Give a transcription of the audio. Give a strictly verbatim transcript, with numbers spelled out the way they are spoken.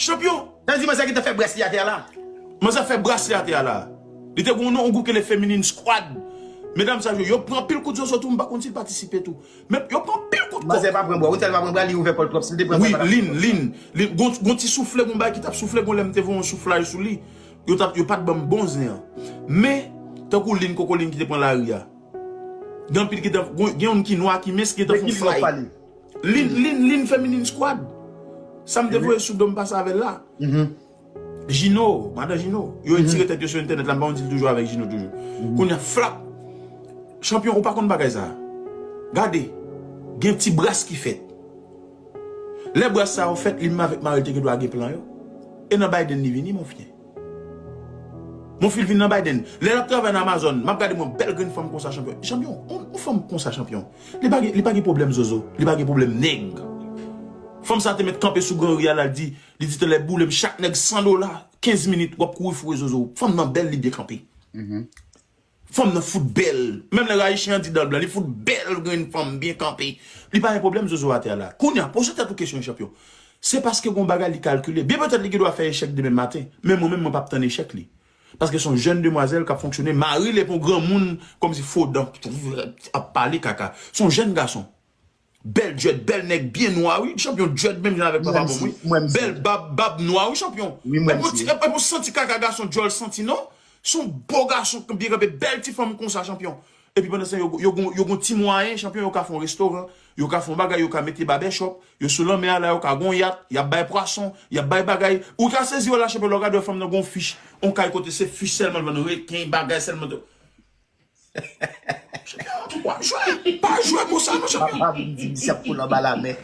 Chanpyon! Sa di manzè ki te fè bras li atè a la. Manzè fè bras li atè a la. Li te gon non, yon gwoup ki rele Feminine Squad. Medam sa yo, yo pran pil kout zozo tou, m pa konn si l patisipe tou. Men yo pran pil kout kòk. Manzè pa pran bra, ou tèl pa pran bra, li ouvè kò l twòp. Si l te pran bra, li pa t ap pran bra. Wi, Lin, Lin, Lin. Gon, gon ti soufle, gon bagay ki t ap soufle, gon lè m te voye yon souflay sou li. Yo t ap, yo pa t ban m bon zen an. Men, tankou Lin, Kokolin ki te pran lari a. Gen anpil ki te, gon, gen youn ki nwa, ki mens, ki te fè yon fly. Lin, Lin, Lin Feminine Squad. Sa m te voye sou do m pase avè l la. Jino, madan Jino. Yo retire tèt yo sou entènèt la, m pa konn si l toujou avèk Jino toujou. Kounye a, flap. Chanpyon, ou pa konn bagay sa. Gade, gen ti bras ki fèt. Lè bras sa yo fèt, li menm avèk mari l te gen dwa gen plan yo. E nan Biden li vini, mon frè. Mon fi l vin nan Biden. Lè l ap travay nan Amazon, m ap gade mwen bèl grenn fanm konsa, chanpyon. Chanpyon, yon, yon fanm konsa, chanpyon. Li pa gen, li pa gen pwoblèm zozo, li pa gen pwoblèm nèg. Fanm sa te mèt kanpe sou gran ri a la, l di, li di, "Tèlè boule m chak nèg san dola, kenz minit, w ap kouri foure zozo." Fanm nan bèl, li byen kanpe. Fanm nan fout bèl. Menm lè Ayisyen an di dan l blan, li fout bèl, grenn fanm byen kanpe. Li pa gen pwoblèm zozo atè a la. Kounye a, poze tèt ou kesyon, chanpyon. Se paske gon bagay li kalkile. Byen petèt li gen dwa fè echèk demen maten, men mwen menm, mwen p ap tann echèk li. Paske se yon jèn demwazèl k ap fonksyone, mari l epi yon granmoun kòmsi fo dan, ap pale kaka. Se yon jèn gason. Bèl djèd, bèl nèg byen nwa, wi. Chanpyon djèd menm jan avèk papa bòm, wi. Bèl bab, bab nwa, wi, chanpyon. Epi w ti, epi w santi kaka gason djòl santi, non? Se yon bo gason byen kanpe, bèl ti fanm konsa, chanpyon. Epi pandan se tan, yo, yo, gon- yo gon ti mwayen, chanpyon, yo ka fè yon restoran, yo ka fè yon bagay, yo ka mete babèchòp, yo sou lanmè a la, yo ka gon yat, y ap bay pwason, y ap bay bagay. Ou ka sezi w la, chanpyon, lè w gade fanm nan gon fich, yon kay kote se fich sèlman l vann, reken, bagay sèlman. Chanpyon, w ap jwe, pa jwe konsa, non, chanpyon. Papa vin di misye ap koule anba lamè.